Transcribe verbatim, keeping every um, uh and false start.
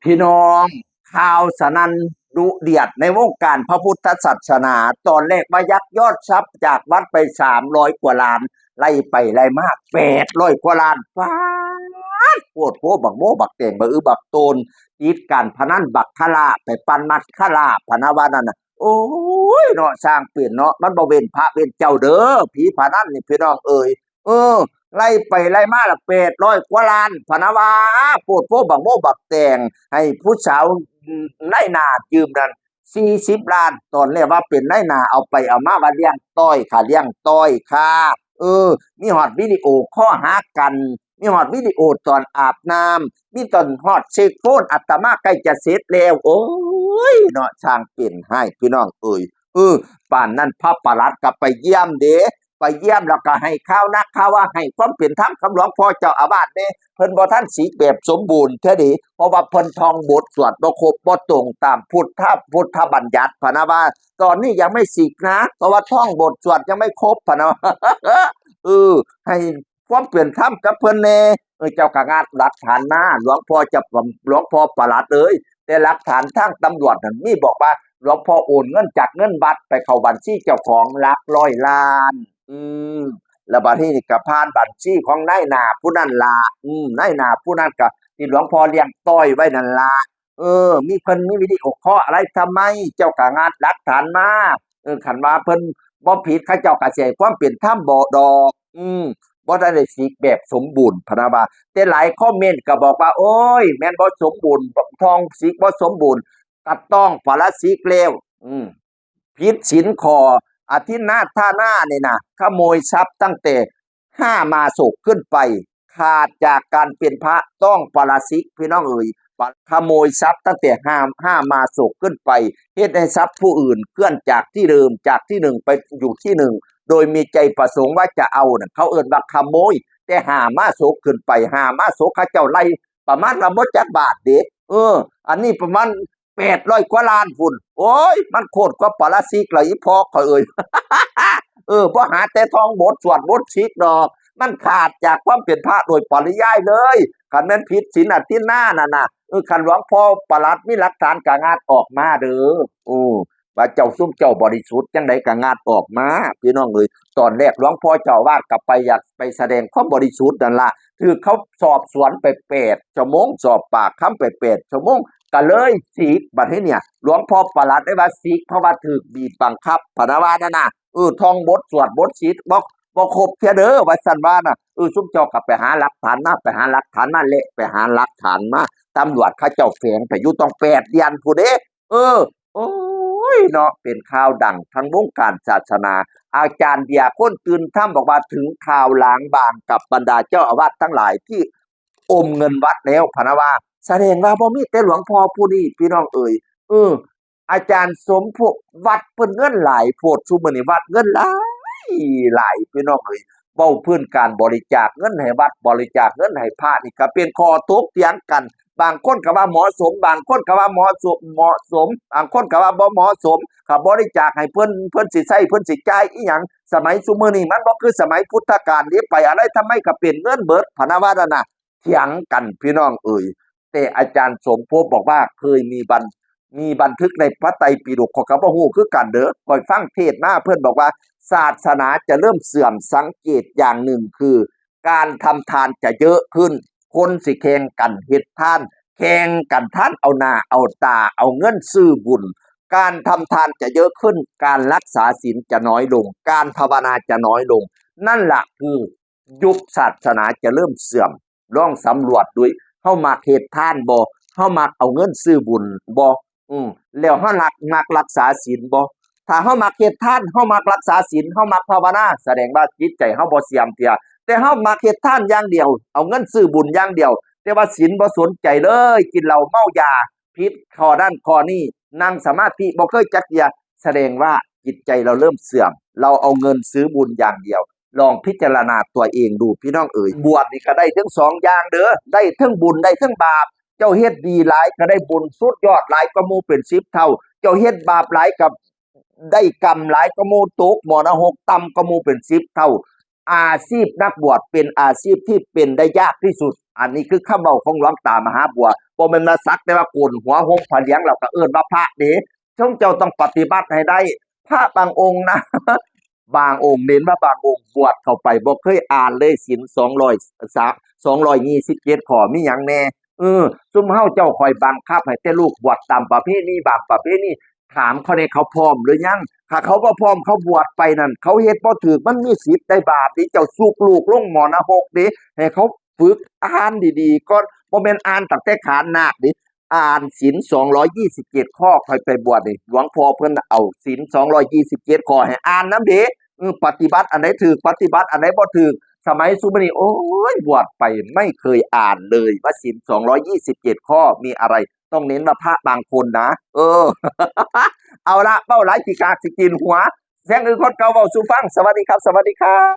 พี่น้อง ข่าวสนั่นดุเดือดในวงการพระพุทธศาสนา ตอนแรกว่ายักยอดทรัพย์จากวัดไปสามร้อยกว่าล้าน ไล่ไปไล่มาแปดร้อยกว่าล้าน ป๊าด โพดโพบักโมบักแตงบักอึบักโตน ติดการพนันบักคารา ไปปั่นมัสคารา พะนะว่านั่นน่ะ โอ้ยเนาะ สร้างเป็นเนาะ มันบ่เว้นพระเว้นเจ้าเด้อ ผีพนันนี่พี่น้องเอ้ย เออ ไล่ไปไล่มาละแปดร้อยกว่าล้าน พะนะว่า โพดโพบักโมบักแตง ให้ผู้สาวนายหน้ายืมนั่นสี่สิบล้าน ตอนแรกว่าเป็นนายหน้า เอาไปเอามาว่าเลี้ยงต้อยค่ะ เลี้ยงต้อยค่ะ เออ มีฮอดวิดีโอคอลหากัน มีฮอดวิดีโอตอนอาบน้ำ มีตอนฮอดเช็คโฟน อาตมาใกล้จะเสร็จแล้ว โอ้ยเนาะ สร้างเป็นให้พี่น้องเอ้ย เออ ป่านนั้นพระปลัดก็ไปเยี่ยมเด้ ไปเยี่ยมแล้วก็ให้ข่าวนักข่าวว่าให้ความเป็นธรรมกับหลวงพ่อเจ้าอาวาสเด้ เพิ่นบ่ทันสิกแบบสมบูรณ์เทื่อเด้ เพราะว่าเพิ่นท่องบทสวดบ่ครบบ่ตรงตามพุทธ พุทธบัญญัติ พะนะว่า ตอนนี้ยังไม่สิกนะ เพราะว่าท่องบทสวดยังไม่ครบ พะนะ เออ ให้ความเป็นธรรมกับเพิ่นแน่ เออ เจ้าก็งัดหลักฐานมา หลวงพ่อจะ หลวงพ่อปลัดเอ้ย แต่หลักฐานทางตำรวจนั่นมีบอกว่า หลวงพ่อโอนเงินจากเงินวัดไปเข้าบัญชีเจ้าของหลักร้อยล้าน อืม แล้วบัดนี้นี่ก็ผ่านบัญชีของนายหน้าผู้นั้นล่ะ อืม นายหน้าผู้นั้นก็ที่หลวงพ่อเลี้ยงต้อยไว้นั่นล่ะ เออ มีเพิ่นมีวิดีโอคอลอะไรทำไม เจ้าก็งัดหลักฐานมา เออ คันว่าเพิ่นบ่ผิด เขาเจ้าก็สิให้ความเป็นธรรมบ่ดอก อืม บ่ทันได้สิกแบบสมบูรณ์ พะนะว่า แต่หลายคอมเมนต์ก็บอกว่า โอ้ย แม่นบ่สมบูรณ์ ท่องสิกบ่สมบูรณ์ ก็ต้องปาราชิกแล้ว อืม ผิดศีลข้ออทินนาทานานี่นะ ขโมยทรัพย์ตั้งแต่ห้ามาศกขึ้นไป ขาดจากการเป็นพระ ต้องปาราชิก พี่น้องเอ๋ย ขโมยทรัพย์ตั้งแต่ห้า ห้ามาศกขึ้นไป เฮ็ดให้ทรัพย์ผู้อื่นเคลื่อนจากที่เดิม จากที่หนึ่งไปอยู่ที่หนึ่ง โดยมีใจประสงค์ว่าจะเอาน่ะ เขาเอิ้นว่าขโมย แต่ห้ามาศกขึ้นไป ห้ามาศกเขาเจ้าไล่ประมาณว่าบ่จักบาทเด้ เออ อันนี้ประมาณแปดร้อยกว่าล้านพุ้น โอ้ย มันโคตรกว่าปาราชิกแล้วอีพ่อข้อยเอ้ย เออ บ่หาแต่ท่องบทสวดบทสิกดอก มันขาดจากความเป็นพระโดยปริยายเลย คันแม่นผิดศีลอทินนานั่นน่ะ เออ คันหลวงพ่อปลัดมีหลักฐานก็งัดออกมาเด้อ โอ้ ว่าเจ้าซุมเจ้าบริสุทธิ์จั่งใดก็งัดออกมา พี่น้องเอ้ย ตอนแรกหลวงพ่อเจ้าอาวาสก็ไปอยากไปแสดงความบริสุทธิ์นั่นล่ะ ถืกเขาสอบสวนไปแปดชั่วโมง สอบปากคำไปแปดชั่วโมง ก็เลยสิก บัดนี้เนี่ย หลวงพ่อปลัดได้ว่าสิก เพราะว่าถืกบีบบังคับ พะนะว่านั่นน่ะ เออ ท่องบทสวดบทสิก บ่ บ่ครบเทื่อเด้อ ว่าซั่นว่าน่ะ เออ ซุมเจ้าก็ไปหาหลักฐานมา ไปหาหลักฐานมา และไปหาหลักฐานมา ตำรวจเขาเจ้าแฝงไปอยู่ต้องแปดเดือนพุ้นเด้ เออ โอ้ยเนาะ เป็นข่าวดังทั้งวงการศาสนา อาจารย์เบียร์คนตื่นธรรมบอกว่าถึงคราวล้างบางกับบรรดาเจ้าอาวาสทั้งหลายที่อมเงินวัดแล้ว พะนะว่า แสดงว่าบ่มีแต่หลวงพ่อผู้นี้ พี่น้องเอ๋ย เออ อาจารย์สมภพ วัดเพิ่นเงินหลายโพด ซุมื้อนี้วัดเงินหลาย หลาย พี่น้องเอ๋ย เว้าพื้นการบริจาคเงินให้วัด บริจาคเงินให้พระนี่ก็เป็นข้อถกเถียงกัน บางคนก็ว่าเหมาะสม บางคนก็ว่าเหมาะสม เหมาะสม บางคนก็ว่าบ่เหมาะสม ก็บริจาคให้เพิ่น เพิ่นสิใช้ เพิ่นสิจ่ายอิหยัง สมัยซุมื้อนี้มันบ่คือสมัยพุทธกาลเด้ ไปอะไรทำไมก็เป็นเงินเบิด พะนะว่านั่นน่ะ เถียงกันพี่น้องเอ๋ย แต่อาจารย์สมภพบอกว่าเคยมีบัน มีบันทึกในพระไตรปิฎก ข้อยก็บ่ฮู้คือกันเด้อ ข้อยฟังเทศน์มา เพิ่นบอกว่าศาสนาจะเริ่มเสื่อม สังเกตอย่างหนึ่งคือ การทำทานจะเยอะขึ้น คนสิแข่งกันเฮ็ดทาน แข่งกันทานเอาหน้าเอาตา เอาเงินซื้อบุญ การทำทานจะเยอะขึ้น การรักษาศีลจะน้อยลง การภาวนาจะน้อยลง นั่นล่ะคือยุคศาสนาจะเริ่มเสื่อม ลองสำรวจดู เฮามักเฮ็ดทานบ่ เฮามักเอาเงินซื้อบุญบ่ อืม แล้วเฮารัก มักรักษาศีลบ่ ถ้าเฮามักเฮ็ดทาน เฮามักรักษาศีล เฮามักภาวนา แสดงว่าจิตใจเฮาบ่เสื่อมเสีย แต่เฮามักเฮ็ดทานอย่างเดียว เอาเงินซื้อบุญอย่างเดียว แต่ว่าศีลบ่สนใจเลย กินเหล้าเมายา ผิดข้อนั้นข้อนี้ นั่งสมาธิบ่เคยจักเทื่อ แสดงว่าจิตใจเราเริ่มเสื่อม เราเอาเงินซื้อบุญอย่างเดียว ลองพิจารณาตัวเองดูพี่น้องเอ๋ย บวชนี่ก็ได้ทั้งสองอย่างเด้อ ได้ทั้งบุญได้ทั้งบาป เจ้าเฮ็ดดีหลายก็ได้บุญสุดยอดหลายกว่าหมู่เป็นสิบเท่า เจ้าเฮ็ดบาปหลายก็ได้กรรมหลายกว่าหมู่ ตกหม้อหนรกต่ำกว่าหมู่เป็นสิบเท่า อาชีพนักบวชเป็นอาชีพที่เป็นได้ยากที่สุด อันนี้คือคำเว้าของหลวงตามหาบัว บ่แม่นว่าสักแต่ว่าโกนหัวห่มผ้าเหลืองแล้วก็เอิ้นว่าพระเด้ ซุมเจ้าต้องปฏิบัติให้ได้ พระบางองค์นะ บางองค์ เน้นว่าบางองค์ บวชเข้าไปบ่เคยอ่านเลยศีลสองร้อย สองร้อยยี่สิบเจ็ดข้อมีหยังแน่ เออ ซุมเฮาเจ้าคอยบังคับให้แต่ลูกบวชตามประเพณีบางประเพณี ถามเขาแน่ เขาพร้อมหรือยัง ถ้าเขาบ่พร้อม เขาบวชไปนั่น เขาเฮ็ดบ่ถูก มันมีสิทธิ์ได้บาปเด้ เจ้าสุกลูกลงหม้อนรกเด้ ให้เขาฝึกอ่านดีๆก่อน บ่แม่นอ่านตั้งแต่ขานนาคเด้ อ่านศีลสองร้อยยี่สิบเจ็ดข้อ ค่อยไปบวชนี่ หลวงพ่อเพิ่นเอาศีลสองร้อยยี่สิบเจ็ดข้อให้อ่านนำเด้ เออ ปฏิบัติอันใดถูก ปฏิบัติอันใดบ่ถูก สมัยซุมื้อนี้ โอ้ย บวชไปไม่เคยอ่านเลยว่าศีลสองร้อยยี่สิบเจ็ดข้อมีอะไร ต้องเน้นว่าพระบางคนนะ เออ เอาละ เว้าหลายขี้ขากสิกินหัว แซงอื่นคนเก่าเว้าสู่ฟัง สวัสดีครับ สวัสดีครับ